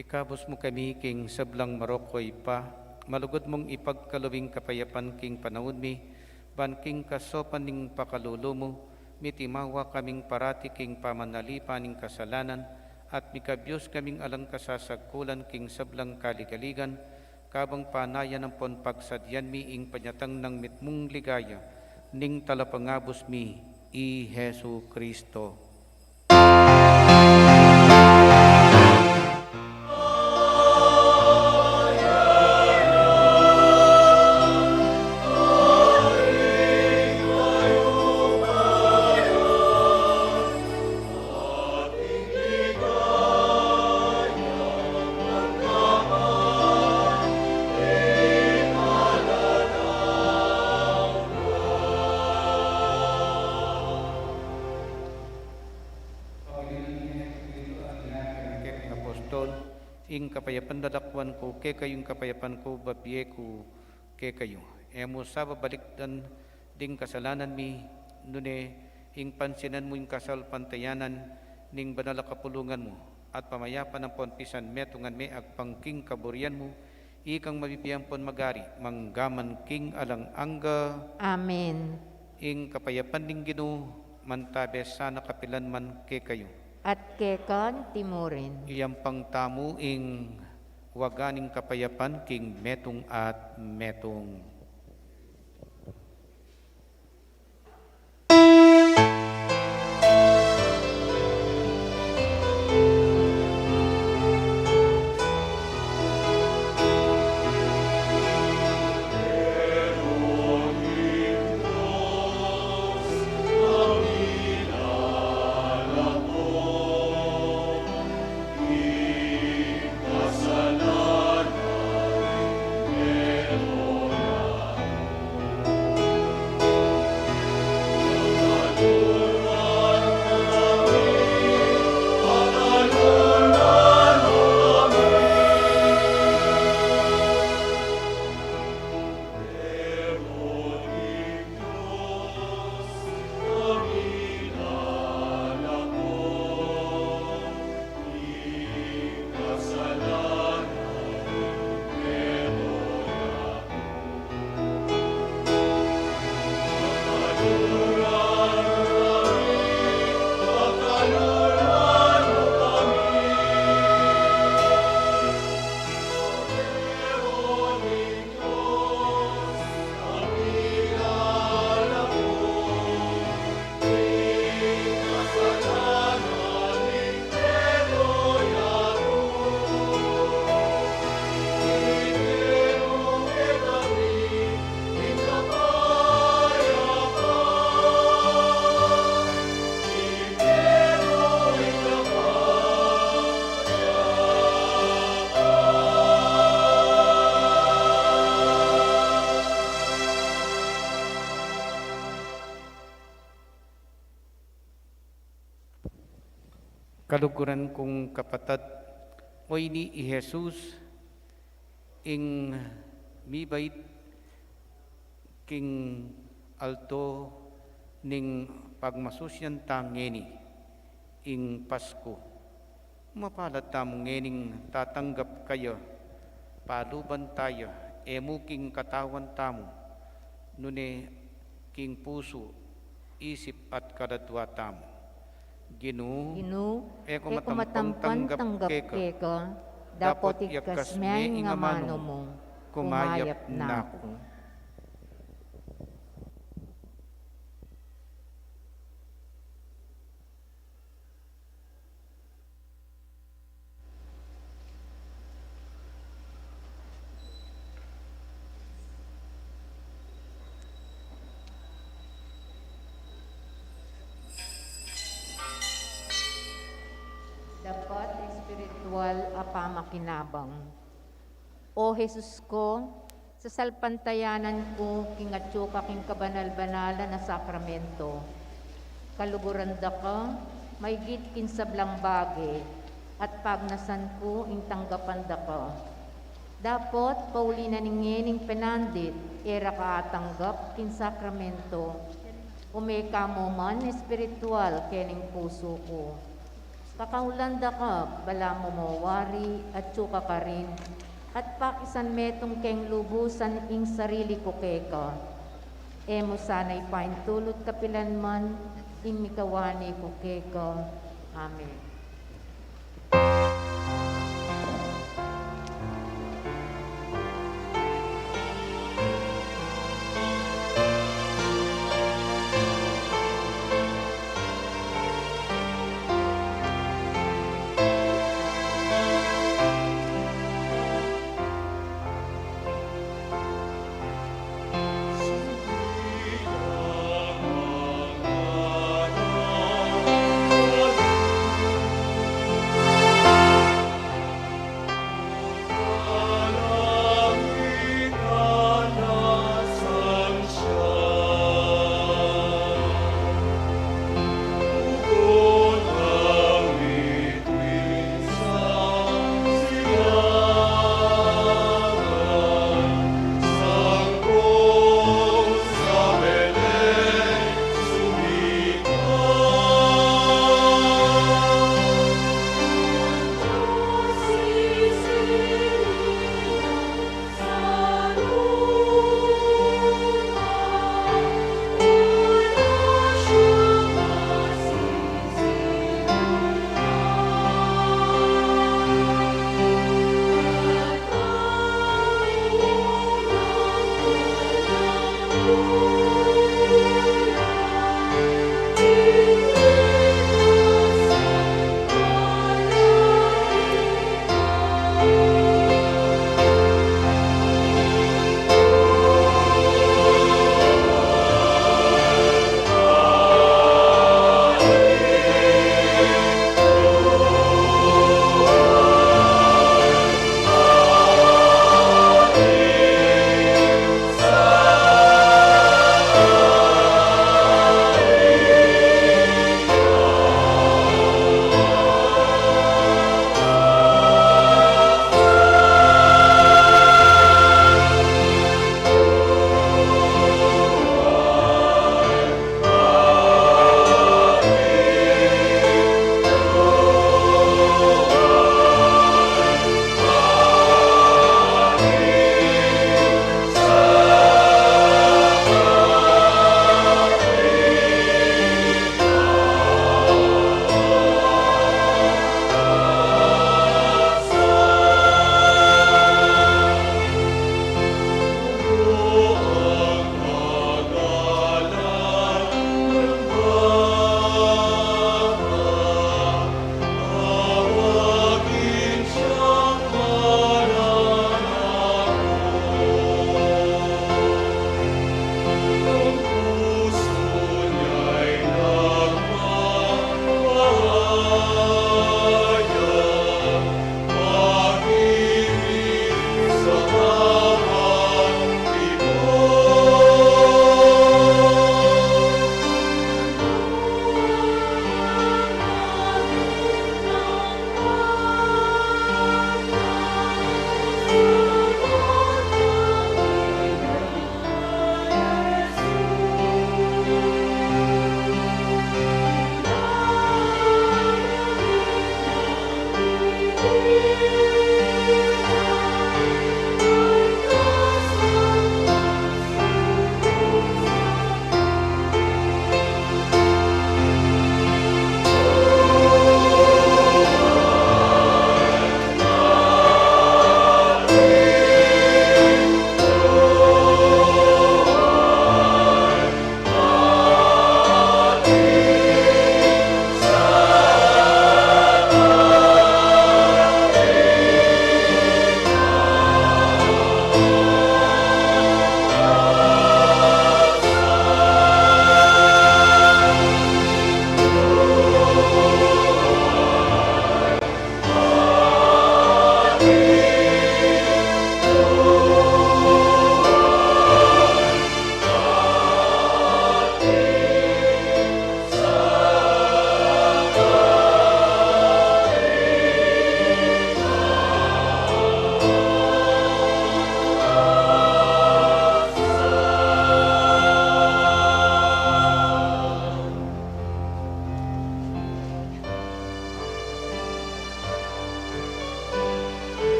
Ikabus mu kami king sablang marok, o Ibpa, malugud mung ipagkalub ing kapayapan king panaun mi, ban king kasaupan ning pakalulu mu, mitimawa kaming parati king pamanalipan ning kasalanan, at mikabius kaming alang kasasagkulan king sablang kaligaligan, kabang panayan ampon pagsadyan mi ing panyatang nang mitmung ligaya ning Talapangabus mi, i Jesu Cristo. Keng apostol, ing kapayapan lalakuan ku kekayu, ing kapayapan ku bibie ku kekayu. E mu sa babalikdan ding kasalanan mi, nune ing pansinan mu ing kasalpantayanan ning banal a kapulungan mu, at pamayapan ampon pisanmetungan me agpang king kaburian mu, ikang mabibie ampon magari, manggaman king alang angga. Amen. Ing kapayapan ning Ginu mantabe sana kapilan man kekayu. At keka anti mu rin. Iyampang tamu ing waga ning kapayapan king metung at metung. Kaluguran kung kapatad, o ini i Jesus, ing mibait king aldo ning pagmasusian ta ngeni, ing Pasku. Mapalad tamu ngening tatanggap kaya, paluban taya, e mu king katawan tamu, nune king pusu, isip at kaladua tamu. Ginu, Ginu, e ku e ku matampang matampan tanggap tanggap keka, keka, dapot dapot iagkas iagkas me me ing ing amanu amanu mu, mu, kumayap kumayap na naku. Dapot espiritual a pamakinabang. O Jesus ku, sasalpantayanan ku king atyu ka king kabanal-banalan a sakramento. Kaluguran da ka maigit king sablang bage, at pagnasan ku ing tanggapan da ka. Dapot pauli na ning ngening penandit, e ra ka atanggap king sakramento, ume ka mu man espiritual kening pusu ku. Kakaulan da ka, balamu mo wari, atyu ka karin, at pakisan metung keng lubusan ing sarili ku keka. E mu sana ipaintulut kapilan man ing mikawani ku keka. Amen.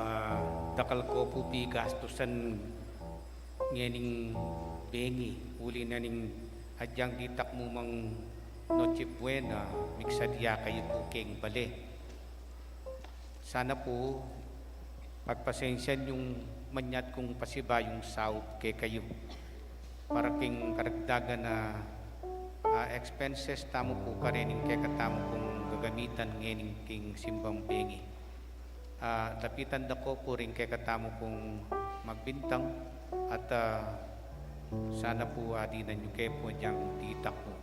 Ah, dakal ko pu pigastusan ngening bengi, uli na ning agyang ditak mu mang Noche Buena, migsadya kayu pu keng bale. Sana pu, pagpasensyan yung manyat kung pasibayung saup kekayu. Para king karagdagan na, ah, expenses tamu pu karening kekatamu pung gagamitan ngening king simbang bengi. Ah, lapitan da ko pu ring kekatamu pung magbintang at, ah, sana pu adinan yu ke pu agyang ditak mu.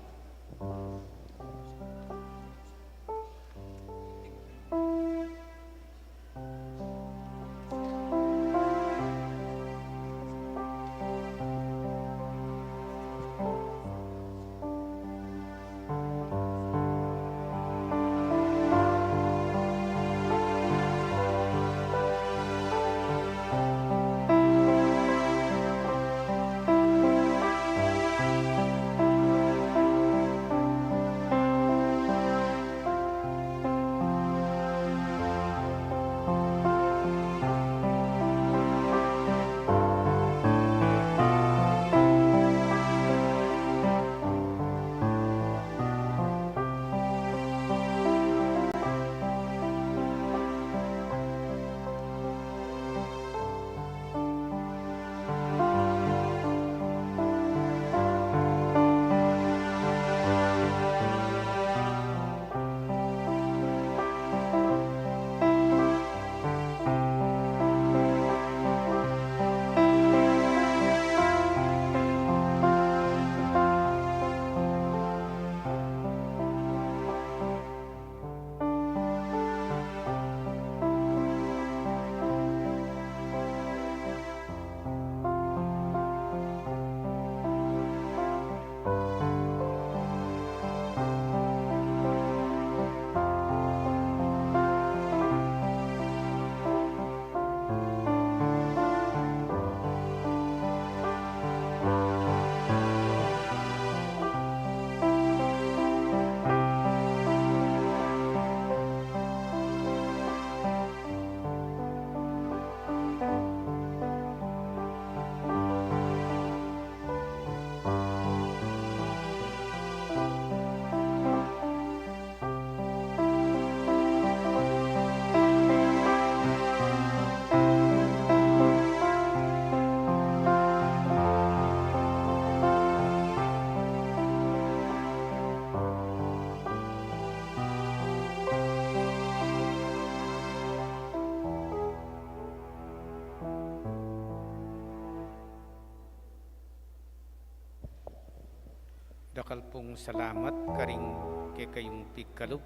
Dakal pung salamat karing kekayung pigkalub,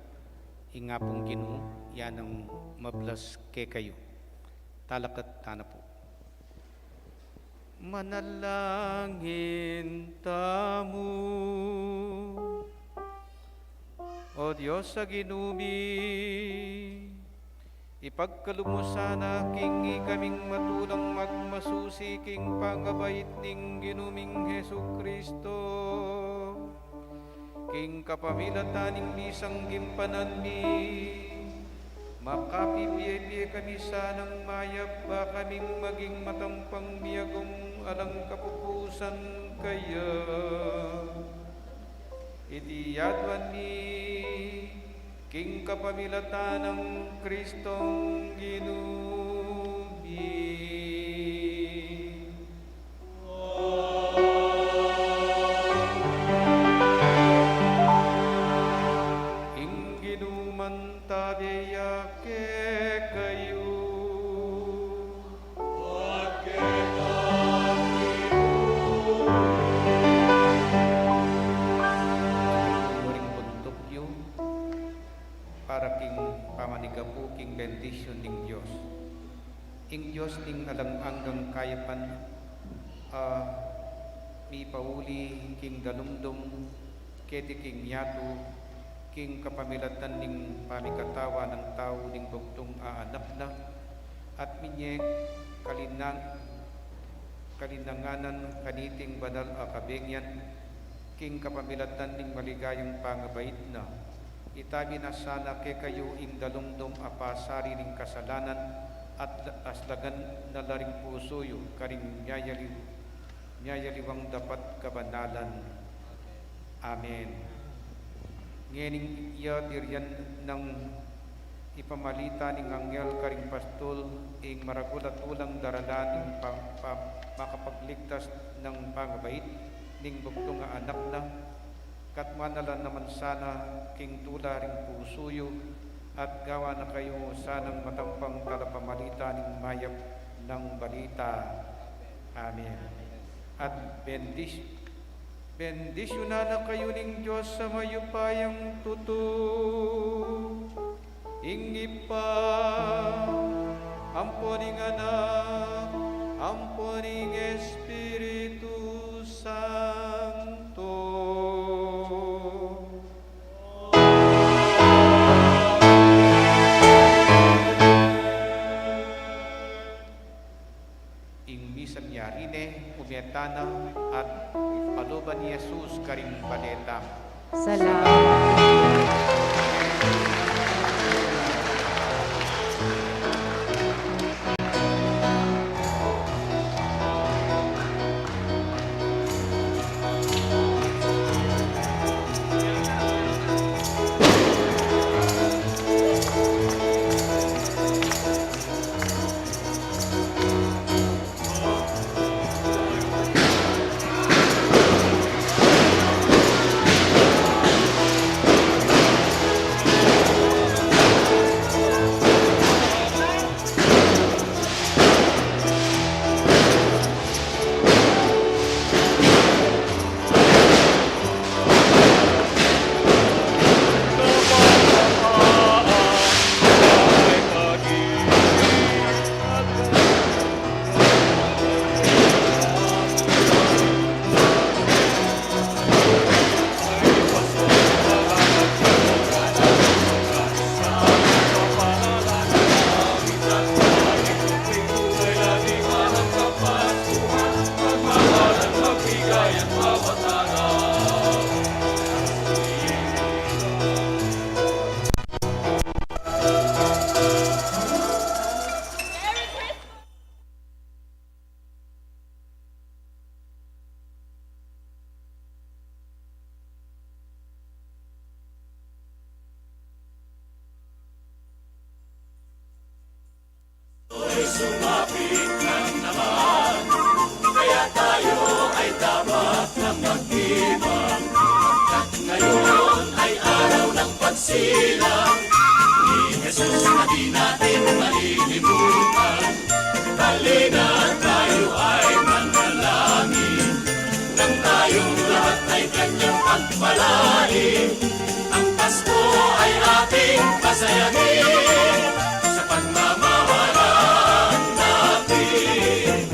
ing Apung Ginu, ya nang mablas kekayu. Talakad tana pu. Manalangin tamu. O Dios a Ginu mi, ipagkalub mu sana king ikaming matulang magmasusi king pangabait ning Ginu ming Jesucristo, king kapamilatan ning misang gimpanan mi, makapipie-pie kami sanang mayap, ba kaming maging matampang miagum alang kapupusan kaya. Iti aduan mi king kapamilatan nang Kristong Ginu mi. Ing Ginu mantabe ya kekayu. Uring buntuk yu para king pamanigapu king bendisyun ning Dios. Ing Dios ning alang anggang kayapan, a mipauli king dalumdum keti king yatu, king kapamilatan ning pamikatawa nang tau ning bugtung a Anak na, at minye kalinang-, kalinanganan kaniting banal a kabengyan, king kapamilatan ning maligayang pangabait na, itabi na sana kekayu ing dalumdum a pasari ning kasalanan at aslagan na la ring pusu yu karing miyayaliw, miyayaliwang dapat kabanalan. Amen. Ngening iya dirian nang ipamalita ning anghel karing pastul ing maragul a tulang daralan ning pa-, pa-, makapagligtas nang pangabait ning bugtung a anak na, katmuan na la naman sana king tula ring pusu yu, at gawan na kayu sanang matampang talapamalita ning mayap nang balita. Amen. At bendis-, bendisyunan na kayu ning Dios a mayupayang tutu, ing Ibpa, ampo ning Anak, ampo ning Espiritu Santo. Ing misang yari ne, umeta na, at paluban i Jesus karing baleta. Salamat. Sumapit na naman, kaya tayo ay dapat na magdiwang. At ngayon ay araw ng pagsilang ni Jesus na di natin malilimutan. Halina tayo ay manalangin, nang tayong lahat ay kanyang pagpalain. Ang Pasko ay ating pasayahin sa pagmamahalan natin.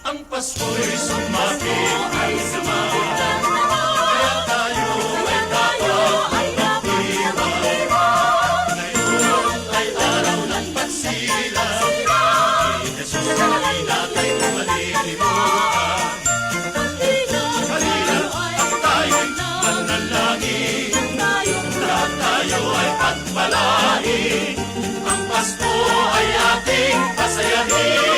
Ang Pasko'y sumapit, ay sumapit na. Kaya tayo ay dapat magdiwang. Ngayon ay araw ng pagsilang ni Jesus, na di natin malilimutan. Halina, at tayo'y manalangin. Lahat tayo ay pagpalain. Ang Pasko ay ating pasayahin.